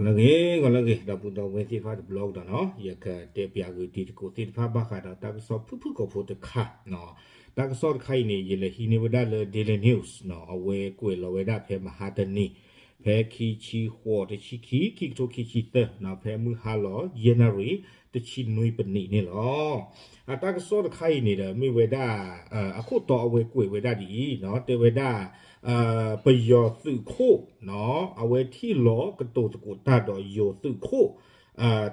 ဂီၤလၢအဂ့ၤ ဂီၤလၢအဂ့ၤ ဒီပုၢ်ဒီဝဲၢ်သ့ၣ်တဖၣ်တဘျီကဒီးနီၤ, ယကတဲပၠးဂုာ်တံၤသကိးသ့ၣ်တဖၣ်ဘၣ်ဃးဒီးတၢ်ကစီၣ်ဖုၣ်ဖုၣ်ကိာ်ဖိတခါနီၤ. တၢ်ကစီၣ်တခါအံၤန့ၣ် ယလဲၤဟံးန့ၢ်ဝဲဒၣ်လၢ Daily News နီၤ, အဝဲကွဲးလီၤဝဲဒၣ်ဖဲမဟါတနံၤ ဖဲခံဆံဃိး တဆံခံ ခံကထိခံဆံသၢနီၤ, ဖဲမုၢ်ဟါလီၤ ယဲၢ်နၣ်ရံၣ် တဆံနွံပနံးန့ၣ်လီၤ. အတၢ်ကစီၣ်တခါအံၤန့ၣ်ဒီး မ့ၢ်ဝဲဒၣ် အခိၣ်တီအဝဲကွဲးဝဲဒၣ်ဒ်အံၤနီၤ, တဲဝဲဒၣ် ပယီၤသုးခိၣ်နီၤ အဝဲထံၣ်လီၤကတိၤသကိးတၢ်ဒီးယိၤသုးခိၣ်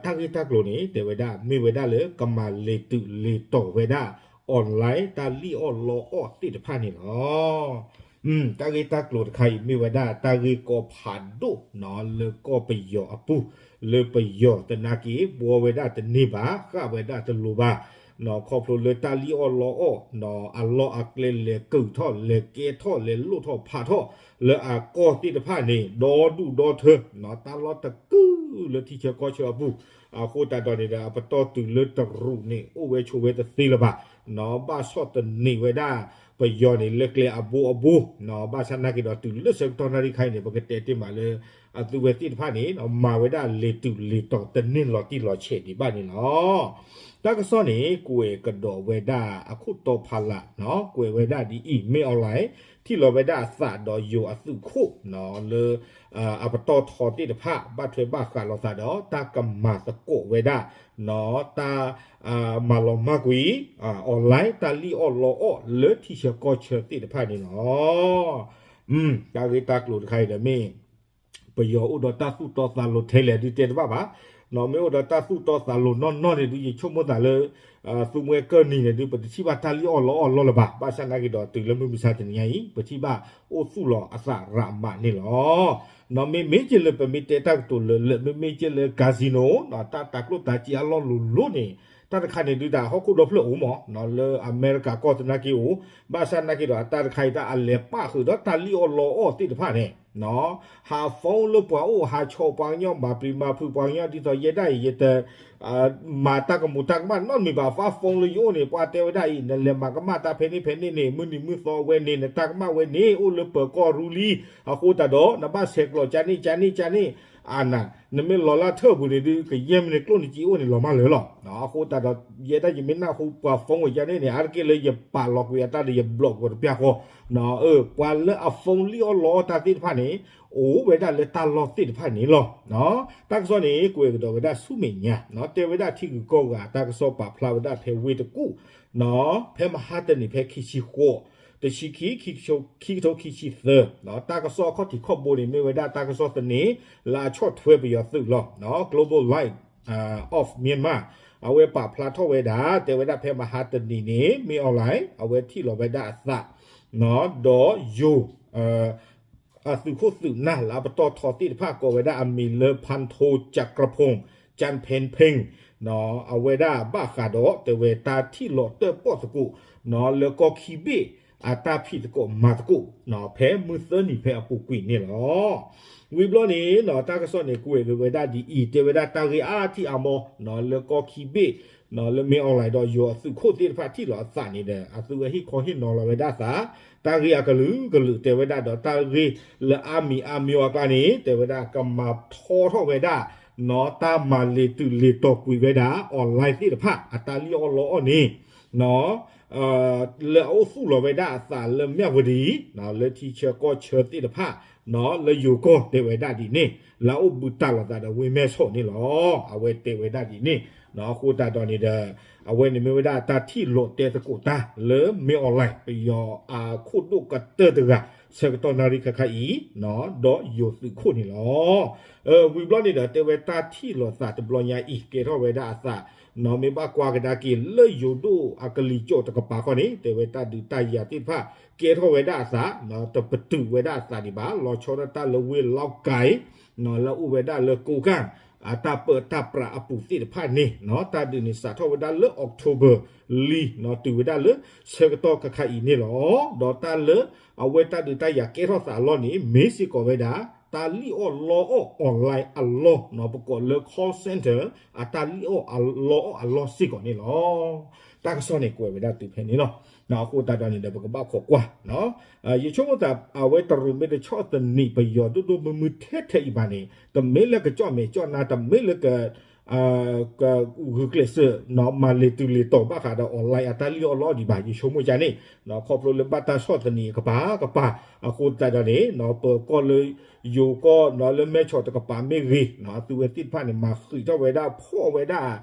တၢ်ဂ့ၢ်တၢ်ကျိၤန့ၣ် တဲဝဲဒၣ်မ့ၢ်ဝဲဒၣ်လၢကမၤလဲၤတုၤလဲၤတီၤဝဲဒၣ် online တၢ်လံၣ်အီၣ်လီအီၣ်သ့ၣ်တဖၣ်န့ၣ်လီၤ. တၢ်ဂ့ၢ်တၢ်ကျိၤတခါအံၤ မ့ၢ်ဝဲဒၣ်တၢ်ဂ့ၢ်ကီဖးဒိၣ်နီၤ လၢကီၢ်ပယီၤအပူၤ, လၢပယီၤသနာ်က့ ဘှီဝဲဒၣ်တန့ၢ်ဘၣ် ဃၣ်ဝဲဒၣ်တလိၤဘၣ်နီၤ, ခီဖျိလၢတၢ်လံၣ်အီၣ်လီအီၣ်နီၤ အလီၢ်အကျဲလဲၤကုာ်ထီၣ် လဲၤကဲထီၣ် လဲၤလိၣ်ထီၣ်ဖးထီၣ် လၢအကီၢ်သ့ၣ်တဖၣ်န့ၣ် ဒီဒူၣ်ဒီထၢနီၤ, တၢ်လီၢ်တကုာ်လၢထံဆၢကီၢ်ဆၢအပူၤ, အဃိသတးဒီးန့ၣ်ဒီး အပတီၢ်တုၤလၢတရူးန့ၣ် အိၣ်ဝဲဆိးဝဲတသ့လၢၤဘၣ်နီၤ, ဘၣ်ဆီၣ်သနံးဝဲဒၣ် ပယီၤန့ၣ် လၢကျဲအဘိအဘိနီၤ, ဘၣ်ဆၣ်နာ်က့ဒီးတုၤလၢဆၢကတီၢ်နၣ်ရံၣ်ခါအံၤန့ၣ် ပကတဲတ့ၢ်မးလၢ အသုဝဲသ့ၣ်တဖၣ်န့ၣ် မၤဝဲဒၣ်လဲၤတုၤလဲၤတီၤတန့ၢ်လီၤတံၢ်လီၤဆဲးဒံးဘၣ်န့ၣ်လီၤ. တၢ်ကစီၣ်န့ၣ် ကွဲးကဒီးဝဲဒၣ်အခိၣ်တီဖးလးနီၤ, ကွဲးဝဲဒၣ်ဒ်အံၤ, မင်းအောင်လှိုင် ထံၣ်လီၤဝဲဒၣ်အသးဒီးယိၤအသုးခိၣ်နီၤ လၢ အပတီၢ်ထီသ့ၣ်တဖၣ် ဘၣ်ထွဲဘၣ်ဃးလိာ်သးဒီး တၢ်ကမၤသကိးဝဲဒၣ်နီၤ, တၢ် မၤလီၤမၢ်ကွံာ် online တၢ်လံၣ်အီၣ်လီအီၣ်လၢထံဆၢကီၢ်ဆၢသ့ၣ်တဖၣ်န့ၣ်လီၤ. တၢ်ဂ့ၢ်တၢ်ကျိၤတခါအံၤဒီးမ့ၢ် ပယီၤအိၣ်ဒီးတၢ်သူၣ်တီသးလိၤထဲလဲၣ်ဒုးတဲတဘၣ်ဘၣ်နီၤ, မ့ၢ်အိၣ်ဒီးတၢ်သူၣ်တီသးလိၤနီၢ်နီၢ်န့ၣ်ဒုး ယဆိကမိၣ်သးလၢ သူမှဲကၢၢ်နံၤန့ၣ်ဒုး ပတထံၣ်ဘၣ်တၢ်လံၣ်အီၣ်လီအီၣ်လီၢ်လၢၤဘၣ်, ဘၣ်ဆၣ်နာ်က့ဒီးတုၤလၢမုၢ်မဆါတနံၤညါအံၤ ပထံၣ်ဘၣ်အိၣ်သူၣ်လီၤအသးရးမးန့ၣ်လီၤ. နီၤ မ့မ့ၢ်က့လၢပမ့ၢ်တဲတၢ်ကတိၤလၢလၢာ် မ့မ့ၢ်က့လၢ casino နီၤ တၢ်တၤကျိၣ်တၤစ့အလီၢ်လိၤလိၤန့ၣ် တၢ်တခါန့ၣ်ဒုးတၢ်ဟီၣ်ခိၣ်ဒီဖျၢၣ်အိၣ်မးနီၤ, လၢအမဲရကၤကီၢ်သနာ်က့အိၣ်, ဘၣ်ဆၣ်နာ်က့ဒီးအတၢ်တခါအံၤ တၢ်အလဲၤပာ်ဃုာ်ဒီးတၢ်လံၣ်အီၣ်လီအီၣ်သ့ၣ်တဖၣ်န့ၣ်နီၤ, ဟး phone လၢပှၤအိၣ် ဟးဆီၣ်ပှၤကညီ မၤပျံၤမၤဖုးပှၤကညီ ဒ်သိးယဲဒၣ်အံၤ ယတ မၤတၢ်ကမူၤတၢ်ကမၣ်နီတမံၤဘၣ်, ဖး phone လၢယအိၣ်န့ၣ် ပှၤတဲဝဲဒၣ်အံၤ နလဲၤမၤကမၣ်တၢ်ဖဲန့ၣ်ဖဲန့ၣ်န့ၣ် မုၢ်နံၤမုၢ်သီဝဲန့ၣ် နတၢ်ကမၣ်ဝဲန့ၣ် အိၣ်လၢပၢၤကီၢ်ရူလံ, အဃိသတးဒီး နဘၣ်ဆဲးကျိးကန့ၣ်ကန့ၣ်ကန့ၣ် အနၤ နမ့ၢ်လီၤလၢထၢၣ်ပူၤန့ၣ်ဒုး ကယဲၢ်မ့ၢ်နကျိၣ်နစ့အိၣ်န့ၣ် လီၤမၢ်လၢာ်လီၤ. အဃိသတးဒီး ယဲဒၣ်ယမ့ၢ်နၢ်ဟူပှၤ phone ဝဲကန့ၣ်န့ၣ် အါတက့ၢ်လၢယပာ်လီၤကွံာ်အတၢ်ဒီးယ block ကွံာ်တပျၢ်ဃီ, ပှၤလၢအ phone လံၣ်အီၣ်လီအီၣ်တၢ်သ့ၣ်တဖၣ်န့ၣ် အိၣ်ဝဲဒၣ်လၢတၢ်လီၢ်သ့ၣ်တဖၣ်န့ၣ်လီၤ. တၢ်ကစီၣ်န့ၣ် ကွဲးကဒီးဝဲဒၣ်ဆူမဲာ်ညါနီၤ, တဲဝဲဒၣ်ထံဂုၤကီၢ်ဂၤတၢ်ကစီၣ်ပာ်ဖျါဝဲဒၣ်ဖဲဝ့ၢ်တကူၣ်နီၤ, ဖဲမဟါတနံၤ ဖဲခံဆံဃိး တဆံခံ ခံကထိခံဆံသၢနီၤ, တၢ်ကစီၣ်အခီၣ်ထံးခီၣ်ဘိန့ၣ် မ့ၢ်ဝဲဒၣ်တၢ်ကစီၣ်သန့ လၢအဆီၣ်ထွဲပယီၤသုးလီၤ. Global Light of Myanmar အဝဲပာ်ဖျါထီၣ်ဝဲဒၣ် တဲဝဲဒၣ်ဖဲမဟါတနံၤန့ၣ် မင်းအောင်လှိုင် အဝဲထံၣ်လီၤဝဲဒၣ်အသးနီၤ, ဒီးယိၤ အသုးခိၣ်သုးနၢ်လၢအပတီၢ်ထီသ့ၣ်တဖၣ် ကိးဝဲဒၣ်အမံၤလၢ พันโท จักรพงษ์ จันทร์เพ็ญเพ็งနီၤ, အဝဲဒၣ်ဘၣ်ဃးဒီး တဲဝဲတၢ်ထံၣ်လီၤတၢၣ်ပီၣ်သကိးနီၤ လၢကီၢ်ခံဘ့ၣ်အတၢ်ဖံးသကိးမၤသကိးနီၤ ဖဲမုၢ်သၢနံၤဖဲအပူၤကွံာ်န့ၣ်လီၤ. ဝံၤဘျီန့ၣ်နီၤ တၢ်ကစီၣ်န့ၣ် ကွဲးက့ၤဝဲဒၣ်ဒ်အံၤ, တဲဝဲဒၣ်တၢ်ဂ့ၢ်အါထံၣ်အါမီၢ်နီၤ လၢကီၢ်ခံဘ့ၣ်နီၤ လၢမင်းအောင်လှိုင်ဒီးယိၤအသုးခိၣ်သ့ၣ်တဖၣ်ထံၣ်လီၤအသးန့ၣ်ဒီး အသုဝဲဟ့ၣ်ခီဟ့ၣ်နီၤလီၤဝဲဒၣ်အသး တၢ်ဂ့ၢ်အကလုာ်ကလုာ် တဲဝဲဒၣ်ဒီးတၢ်ဂ့ၢ်လၢအါမံၤအါမျိၤအကျါန့ၣ် တဲဝဲဒၣ်ကမၤထီထီၣ်ဝဲဒၣ်နီၤ တၢ်မၤလ့ၤတုၤလ့ၤတီၤကွံာ်ဝဲဒၣ် online သ့ၣ်တဖၣ် အတၢ်လံၣ်အီၣ်လီအီၣ်န့ၣ်နီၤ လၢအအိၣ်သူၣ်လီၤဝဲဒၣ်အသးလၢမၠၣ်ဝတံၤနီၤ လၢထံဆၢကီၢ်ဆၢသ့ၣ်တဖၣ်နီၤ လၢယိၤကီၢ်တဲဝဲဒၣ်ဒ်န့ၣ် လၢအအိၣ်ဘှံးတၢ်လိာ်သးဒီးဝ့ၢ်မဲၢ်ဆီးန့ၣ်လီၤ. အဝဲတဲဝဲဒၣ်ဒ်န့ၣ်နီၤ အဃိသတးဒီးန့ၣ်ဒီး အဝဲန့ၣ်မ့ၢ်ဝဲဒၣ်တၢ်ထံၣ်လိာ်တဲသကိးတၢ်လၢမင်းအောင်လှိုင် ပယီၤအခိၣ်ဒိၣ်ကတၢၢ်တဂၤ ဆၢကတီၢ်နၣ်ရံၣ်ခါခါအံၤနီၤ ဒီးယိၤသုးခိၣ်န့ၣ်လီၤ. ဝံၤဘျီန့ၣ်ဒီး တဲဝဲတၢ်ထံၣ်လိာ်သးတဘျီညါအံၤ ကဲထီၣ်ဝဲဒၣ်အသးနီၤ မ့ၢ်ဘၣ်ကွၢ်ကဒါက့ၤလၢယိၤဒိၣ်အကလံၤစိးတကပၤခီန့ၣ် တဲဝဲတၢ်ဒုးတၢ်ယၤသ့ၣ်တဖၣ် ကဲထီၣ်ဝဲဒၣ်အသးနီၤ တပတုာ်ဝဲဒၣ်အသးဒံးဘၣ် လီၤဆီဒၣ်တၢ်လၢဝ့ၢ်လီၢ်ကၤ လၢအိၣ်ဝဲဒၣ်လၢကိးကၣ် အတၢ်ပၢတၢ်ပြးအပူၤသ့ၣ်တဖၣ်န့ၣ်နီၤ တၢ်ဒုးန့ၣ်စးထီၣ်ဝဲဒၣ်လၢ October လံနီၤ တုၤဝဲဒၣ်လၢဆၢကတီၢ်ခါခါအံၤန့ၣ်လီၤ. ဒီးတၢ်လၢအဝဲတၢ်ဒုးတၢ်ယၤကဲထီၣ်သးအလီၢ်န့ၣ် မ့ၢ်စ့ၢ်ကီးဝဲဒၣ် တၢ်လံၣ်အီၣ်လီအီၣ် online အလီၢ် ပကိးလၢ call center အတၢ်လံၣ်အီၣ်လီအီၣ်အလီၢ်စ့ၢ်ကီးန့ၣ်လီၤ. တၢ်ကစီၣ်န့ၣ်ကွဲးဝဲဒၣ်တုၤဖဲန့ၣ်လီၤ. အဃိသတးဒီးန့ၣ်ဒီး ပကဘၣ်ခိးကွၢ် ယဆိကမိၣ်သး အဝဲတရူးမ့ၢ်တဆီၣ်သနံးပယီၤဒိၣ်ဒိၣ်မုၢ်မုၢ်ထဲထဲအံၤဘၣ်န့ၣ် တမ့ၢ်လၢကကၠီၣ်မဲာ်ကၠီၣ်နါ တမ့ၢ်လၢက ကဂုာ်ကျဲးစၢး မၤလဲၤတုၤလဲၤတီၤဘၣ်ဃးဒီး online အတၢ်လံၣ်အီၣ်လီအီၣ်ဒံးဘၣ် ယဆိကမိၣ်ကန့ၣ် ခီဖျိလၢဘၣ်တၢ်ဆီၣ်သနံးကပၤကပၤ အဃိသတးဒီးန့ၣ် ပၢၤကီၢ်လၢ ယိၤကီၢ်လၢမဲဆီးတကပၤမ့ၢ်ဂ့ၤ အသုဝဲသ့ၣ်တဖၣ်န့ၣ် မၤဃံးထီၣ်ဝဲဒၣ် ဖီၣ်ဝဲဒၣ်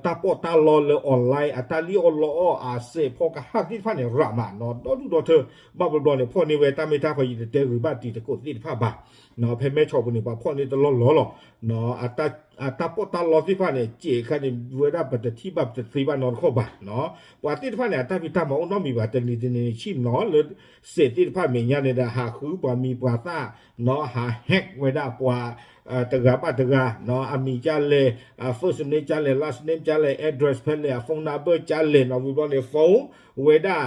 တၢ်ပီးတၢ်လီလၢ online အတၢ်လံၣ်အီၣ်လီအီၣ် အစဲးဖီကဟၣ်သ့ၣ်တဖၣ်န့ၣ် ရးမး ဒီဒူၣ်ဒီထၢ ဘၣ်ဘျီဘျီန့ၣ် ဖီၣ်န့ၢ်ဝဲတၢ်မ့ၢ်တၢ်ခီ ယတတဲဂ့ၤဘၣ်တံၤသကိးသ့ၣ်တဖၣ်ဘၣ် ဖဲမဲဆီးပူၤန့ၣ် ပှၤဖီၣ်န့ၢ်တလီၢ်လီၢ်လီၤ. အတၢ်ပီးတၢ်လီသ့ၣ်တဖၣ်န့ၣ် စဲးခါန့ၣ် ဝဲဒၣ်ပတထံၣ်ဘၣ်ပတသ့ဘၣ်နီတခီၣ်ဘၣ်. ပှၤသ့ၣ်တဖၣ်န့ၣ် အတၢ်ဖံးတၢ်မၤအိၣ်နီတမံၤဘၣ် တနံၤတနံၤန့ၣ် ဆ့ၣ်နီၤလၢ စဲးသ့ၣ်တဖၣ်မဲာ်ညါန့ၣ်ဒီး ဟးဃုပှၤမံၤပှၤသၣ် ဟး hack ဝဲဒၣ်ပှၤ တဂၤဘၣ်တဂၤ အမံၤကၢ်လဲၣ် first name ကၢ်လဲၣ် last name ကၢ်လဲၣ် address ဖဲလဲၣ် အ phone number ကၢ်လဲၣ် နီၢ်ဝံၤဘျီန့ၣ် phone ဝဲဒၣ်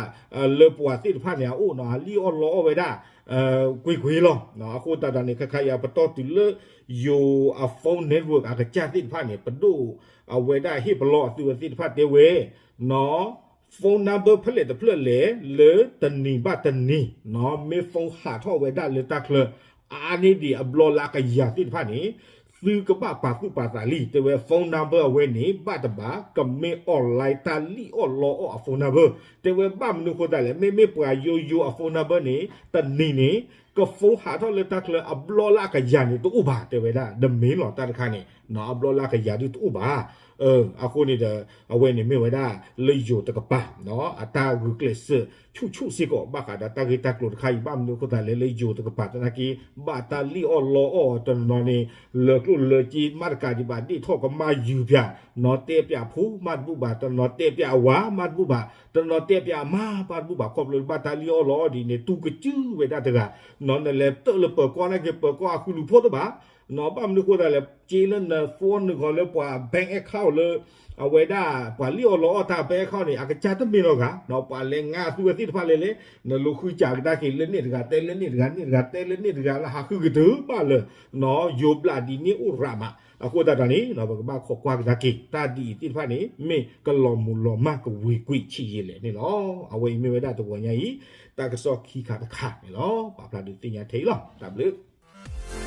လၢပှၤသ့ၣ်တဖၣ်န့ၣ် အအိၣ်နီၤ အလံၣ်အီၣ်လီအီၣ်ဝဲဒၣ် ကွ့ၢ်ကွ့ၢ်လီၤ. အဃိသတးဒီးန့ၣ် ခဲခါအံၤပတီၢ်တုၤလၢ ယိၤအ phone network အကစၢ်သ့ၣ်တဖၣ်န့ၣ် ပဒိၣ် အဝဲဒၣ်ဟ့ၣ်ပလီၢ်အသုဝဲသ့ၣ်တဖၣ်တဲဝဲ phone number ဖဲလဲၣ်တဖျၢၣ်လဲၣ် လၢတနံၤဘၣ်တနံၤ မ့ၢ် phone ဟးထီၣ်ဝဲဒၣ်လၢတၢ်ချၢ အါန့ၢ်ဒံးအဘျီလၢအကယၤသ့ၣ်တဖၣ်န့ၣ် သုကဘၣ်ပာ်သူၣ်ပာ်သးလံ တဲဝဲ phone number အဝဲန့ၣ် ဘၣ်တဘၣ် ကမ့ၢ် online တၢ်လံၣ်အီၣ်လီအီၣ်အ phone number တဲဝဲ ဘၣ်မနုၤအဃိသတးလဲၣ် မ့မ့ၢ်ပှၤယိယိအ phone number န့ၣ် တနံၤန့ၣ် က phone ဟးထီၣ်လၢတၢ်ချၢအဘျီလၢအကယၤန့ၣ်တအိၣ်ဘၣ် တဲဝဲဒၣ် တမ့ၢ်လီၤတၢ်တခါန့ၣ် အဘျီလၢအကယၤဒုတအိၣ်ဘၣ်. အဃိန့ၣ်ဒီး အဝဲန့ၣ်မ့ၢ်ဝဲဒၣ် လၢယိၤတကပၤ အတၢ်ဂုာ်ကျဲးစၢးဆူၣ်ဆူၣ်စ့ၢ်ကီး ဘၣ်ဃးဒီးတၢ်ဂ့ၢ်တၢ်ကျိၤတခါအံၤ ဘၣ်မနုၤအဃိသတးလဲၣ် လၢယိၤတကပၤသနာ်က့ ဘၣ်တၢ်လံၣ်အီၣ်လီအီၣ်တနီၤန့ၣ် လၢကျိၣ်လၢစ့မးတကးဒံးဘၣ် ဒ့ၣ်ထီၣ်ကမၣ်ယူၤပၠး တနီၤတဲပၠးဖိမးတဘူၣ်ဘၣ် တနီၤတဲပၠးအဝၤမးတဘူၣ်ဘၣ် တနီၤတဲပၠးအမါမးတဘူၣ်ဘၣ် ခီဖျိလၢဘၣ်တၢ်လံၣ်အီၣ်လီအီၣ်ဒ်န့ၣ် တူၢ်ကစုၢ်ဝဲဒၣ်တဂၤ နလဲၤတၢၣ်လၢပၢၤကီၢ်နာ်က့ ပၢၤကီၢ်အဃုလူၤဖိတဘၣ် ဘၣ်မနုၤအဃိသတးလဲၣ် က့လၢန phone နဂီၤလၢပှၤ bank account လၢ အဝဲဒၣ် ပှၤလံၣ်အီၣ်လီအီၣ်တၢ် bank account န့ၣ် အကစၢ်တမ့ၢ်လီၤဂာ် ပှၤလဲၤငါသူဝဲသ့ၣ်တဖၣ်လဲၣ်လဲၣ် နလိၤဃုစၢ်ကဒါက့ၤလၢန့ၣ်တဂၤ တဲလၢန့ၣ်တဂၤ န့ၣ်တဂၤ တဲလၢန့ၣ်တဂၤလၢဟးဃုကတၢၢ်ဘၣ်လၢ ယိၤဘျးဒ်န့ၣ်အိၣ်ရးမး အဃိသတးဒီးန့ၣ် ပကဘၣ်ခိးကွၢ်ကဒါက့ၤ တၢ်ဒ်အံၤသ့ၣ်တဖၣ်န့ၣ် မ့ၢ်ကလီၤမုၢ်လီၤမၢ်ကဝံၤကွံာ်ဆံးယံာ်လဲၣ်န့ၣ်လီၤ. အဝဲအံၤမ့ၢ်ဝဲဒၣ်တဂီၤညါအံၤ တၢ်ကစီၣ်ခံခါတခါန့ၣ်လီၤ. ပာ်ဖျါဒုးသ့ၣ်ညါထဲအံၤလီၤ. တၢ်ဘျုး